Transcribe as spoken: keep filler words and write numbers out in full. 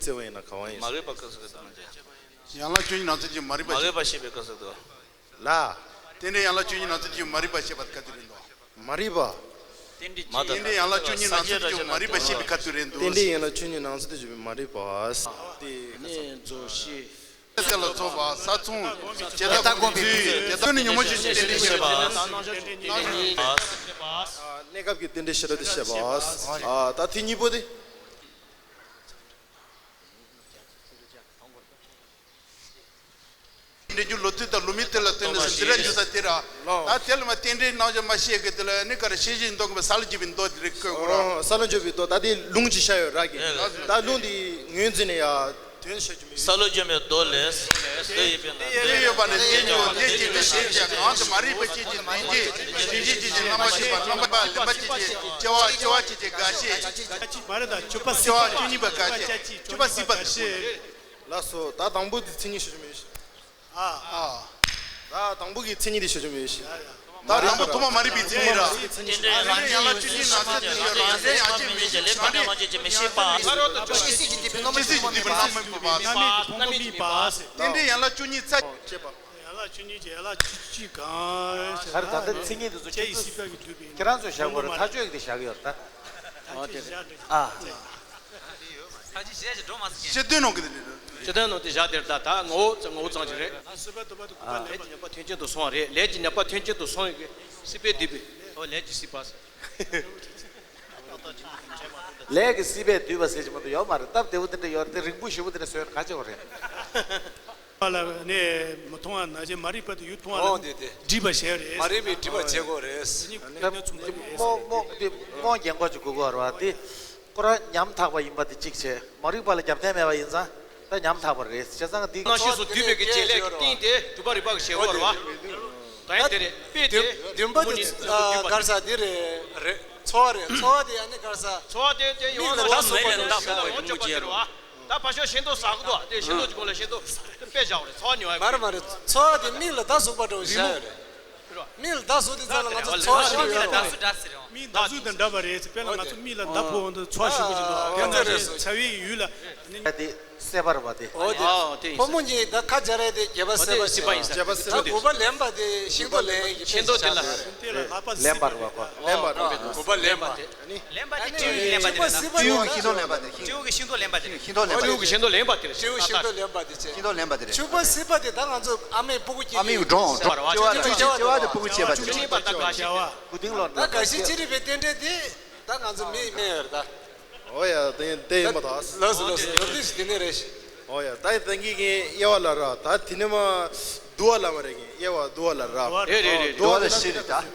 ཟེར་བ་ཡིན་ན་ག་བ་ཡིན། མ་རིག་པ་སྐབས་སུ་ག་དུས་ན་ཅེས། ཡན་ལག་བཅུ་གཉིས་ནང་ཚན་གྱི་མ་རིག་པ་མ་རིག་པ་ཞེས་པའི་སྐབས་སུ་དུ། ལ། རྟེན་འབྲེལ་ཡན་ལག་བཅུ་གཉིས་ནང་ཚན་གྱི་མ་རིག་པ་ཞེས་པ་ག་དུས་རེད་འདུག་མ་རིག་པ། རྟེན་འབྲེལ་ཡན་ལག་བཅུ་གཉིས་ནང་ཚན་གྱི་མ་རིག་པ་ཞེས་པ་ག་དུས་རེད་འདུག་རྟེན་འབྲེལ་ཡན་ལག་བཅུ་གཉིས་ནང་ཚན་གྱི་མ་རིག་པ། དེ་ནས་རྫོགས་ཤེས། དེ་ལ་རྫོགས་པ་ས་མཚུངས་ཇི་ལྟ་ཀུན་དུས་ཇི་ལྟ་ནི་ཉོན་མོངས་ཤེས་བྱའི་རྟེན་འབྲེལ་ཞེས་པ། གནས་སྐབས་ཀྱི་རྟེན་འབྲེལ་ཞེ་དྲག་དེ་བཤད་པ། ད་དེ་གཉིས་པོ་དེ། འདྲེན་རྒྱུ་ལོ་དུས་དང་ལོ་མི་དེ་ལ་བརྟེན་ནས་སུ་དེ་ར་འཇུ་ས་དེ་ར། ད་དེ་ལ་མ་རྟེན་འབྲེལ་རྣམ་གཞག་མ་ཤེས་གི་དེ་ལ་ནི་ག་རེ་ཤེས་བཞིན་མདོ་གི་ས་ལ་འཇུག་པའི་མདོ་དེ་རེད་ཀོ་གོ་ར། ས་ལ་འཇུག་པའི་མདོ་ད་དེ་ལུང་ཅིག་བཤད་ཡོད་ར་གི། ད་ལུང་དེ་ངོས་འཛིན་ནས་ཡ་དོན་བཤད་རྒྱུ་མེད། ས་ལ་འཇུག་པའི་མདོ་ལས། དེ་ཡོད་པ་ནི་རྟེན་འབྱུང་དེ་སྐྱེ་དུ་ཞེས་བྱ་གང་དུ་མ་རིག་པ་སྐྱེ་ཅིང་དེ་སྐྱེ་དེ་སྐྱེ་ཅིང་རྣམ་པར་ཤེས་པ་རྣམ་པ་ལེན་པ་སྐྱེ་ཅིང་སྐྱེ་བ་སྐྱེ་བ་སྐྱེ་ཅིང་རྒ་ཤི། མ་རེད་ད་སྤྱོད་པ་སྲིད་པ་བཅུ་གཉིས་པ་ག་ཅེས་སྤྱོད་པ་སྲིད་པ་ག་ཤི། ལགས་སོ། ད་དང་པོ་དེ་མཚན་ཉིད་ཤོད་རྒྱུ་མེད་ཤི། ཨ། ད་དང་པོ་གི་མཚན་ཉིད་དེ་ཤོད་རྒྱུ་མེད་ཤི། ད་དང་པོ་ཐོག་མ་མ་རིག་པའི་མཚན་ཉིད་ར། རྟེན་འབྲེལ་ཡན་ལག་བཅུ་གཉིས་ནང་ཚན་དུ་ཡོད་རང་བཙན་ཡང་ཅིག་མི་ཤེས་ལས་པ་ནས་མ་བྱེད་ཅེས་མི་ཤེས་པ། ཅི་སྲིད་ཀྱི་འདི་པའི་རྣམ་སྨིན་ཕོངས་པ། རྣམ་སྨིན་ཕོངས་པ་མིན་པ། རྟེན་འབྲེལ་ཡན་ལག་བཅུ་གཉིས་ཚ། ཅེས་པ། ཡན་ལག་བཅུ་གཉིས་ཀྱི་ཡན་ལག་བཅུ་གཅིག་གང་། ག་རེ་ད་ལྟ་མཚན་ཉིད་དེ་ཚོ་ཁྱེད་ཀྱི་སྲིད་པ་གི་འདུས་པའི་ཁྱེད་རང་ཚོས་བཞག་དགོས་རེད། ཐག་གཅོད་ཀྱི་དེ་བཞག་གི་ཡོད་རེད་ད། ཨོ་དེ་རེད། ཨ། སྤྱི་དོན་ནང་གི་དེ་རེད། སྤྱི་དོན་ནང་དེ་བཞག་དེར་ད་ད་ངོ་བོ་ངོ་བོ་ཙམ་ཅིག་རེད། ལས་ཀྱི་ཉེས་པ་མཐུན་རྐྱེན་དུ་སོང་བ་རེད། ལས་ཀྱི་ཉེས་པ་མཐུན་རྐྱེན་དུ་སོང་ཡོད་ཀྱི་སྲིད་པའི་འདུས་པའི། ཨོ་ལས་ཀྱི་སྲིད་པ། ལས་ཀྱི་སྲིད་པས་བསྡུས་པ་ཟེར་གྱི་མ་གཏོགས་ཡོད་མ་རེད། སྟབས་བདེ་པོ་དེ་འདྲ་ཡོད་རེད་དེ། རིང་པོ་ཞེ་པོ་དེ་འདྲ་བཟོས་ན་ག་བྱེད་དགོས་རེད། ལ་ནས་མི་མཐོང་བ་ན་ཅེས་མ་རིག་པ་དེ་ཡུལ་མཐོང་བ་ལ་ཨོ་དེ་དེ་སྒྲིབ་པ་ཞེས་རེད། མ་རིག་པའི་སྒྲིབ་པ་བྱེད་དགོས་རེད། དེ་ནི་ཀུན་ནས་མཚུངས་པ་རེད། རྨོངས་རྨོངས་དེ་རྨོངས་རྒན་གོག་ཅིག་དགོས་ཀྱི་ཡོད་རེད་བ། དེ་ཁོ་རང་ཉམ་ཐག་པ་ཡིན་པ་དེ་གཅིག་བྱས། མ་རིག་པ་ལ་རྒྱབ་རྟེན་མེད་པ་ཡིན་ཙང་ད་ཉམ་ཐག་པ་རེད། བྱས་ཙང་དེ་རྣམ་ཤེས་སུ་འདུས་པའི་གི་བྱེད་ལས་ཀྱི་རྟེན་དེ་སྒྲུབ་པ་རིག་པ་གི་བྱེད་སྒོ་རེད་བ། ད་ཡིན་དེ་རེད། དཔེ་དེ་བདུན་པ་དེ་གར་ས་དེ་རེད། རེད། ཚོར་བ་རེད། ཚོར་བ་དེ་ཡང་ནི་གར་ས་མིག་ལ་བརྡ་ཟུག་པ་འདྲ་ཟུག་པ་ཡིན་མོ་ཅི་ཡིན་རེད་བ། ད་ཕ་ཤོ་ཤིང་ཏོག་ཟ་གི་འདུག་དེ་ཤིང་ཏོག་ཅིག་གོ་ལ་ཤིང་ཏོག་དཔེ་བཞག་པ་རེད། ཚོར་བ་ཉོ་བ་མ་རེད་མ་རེད། ཚོར་བ་དེ་མིག་ལ་བརྡ་ཟུག་པ་འདྲ་བོ་བཞག་ཡོད་རེད། མིག་ལ་བརྡ་ཟུག་དེ་ཚོ་ལ་ང་ཚོ་ཚོར་བ་ཞིག་ཡོད་རེད། མིག་ལ་བརྡ་ཟུག་དང་འདྲ་བ་རེད། དཔེར་ན་ང་ཚོ་མིག་ལ་མདའ་ཕོག་འོང་དུས་ཚོར་ཞིག་གོ་ཅིག་འདུག་དེ་ནང་བཞིན་ཚ་བའི་ཡུལ་ལ་ནི། དེ་སྲེད་པ་རེད་བ་དེ། ཨོ་དེ། ཨོ་དེ་ཕོ་མོ་གཉིས་ད་ཁ་སྦྱར་ཡས་དེ་རྒྱས་པ་སྲེད་པ་ཟེར། རྒྱས་པ་སྲེད་པ་དེ། དགུ་པ་ལེན་པ་དེ་ཤིང་ཏོག་ལེན་ཡས་ཀྱི་ཤིང་ཏོག་དེ་ལ། ལེན་པ་རེད་བ་ཁོ། ལེན་པ་རེད། དགུ་པ་ལེན་པ་དེ། ལེན་པ་དེ་སྤྲེའུ་ཡི་ལེན་པ་དེ་རེད། སྤྲེའུ་གི་ཤིང་ཏོག་ལེན་པ་དེ། སྤྲེའུ་གི་ཤིང་ཏོག་ལེན་པ་དེ་རེད། ཤིང་ཏོག་ལེན་པ་དེ། སྤྲེའུ་གི་ཤིང་ཏོག་ལེན་པ་དེ་རེད། ཤིང་ཏོག་ལེན་པ་དེ་རེད། ཤིང་ཏོག་ལེན་པ་དེ་རེད། ཕྱུ་པ་སྲིད་པ་དེ་ད་ང་ཚོ་ཨ་མའི་སྤུ་གུ་སྐྱེས་ཨ་མའི་སྒྲོམ་སྒྲོམ་སྐྱེ་བ་དེ་སྤུ་གུ་སྐྱེས་པ་དེ། སྐྱེ་བ་དེ་སྤུ་གུ་སྐྱེས་པ་དེ། སྐྱེ་བ་དེ་སྐྱེ་བ་དེ། སྐུ་དིང་ལོ་ད་འདྲ་ག་ཤེད་ཅི་རིགས་པའི་རྟེན་འབྲེལ་དེ་ད་ང་ཚོ་མི་མེད་ཡོད་རེད་ད། ཨོ་ཡ་དེ་དེ་ཡིན་པ་ད། ལགས་སོ་ལགས་སོ། ཡོད་དུས་དེ་ནས་རེད་ཤི། ཨོ་ཡ་ད་ཡིན་ད་གིན་གིན་དབྱེ་བ་ལ་ར་ད་དེ་ནས་མ་བསྡུ་བ་ལ་མ་རེད་གིན་དབྱེ་བ་བསྡུ་བ་ལ་ར། རེད་རེད་རེད། བསྡུ་བ་ལ་ཤི་རེད་ད།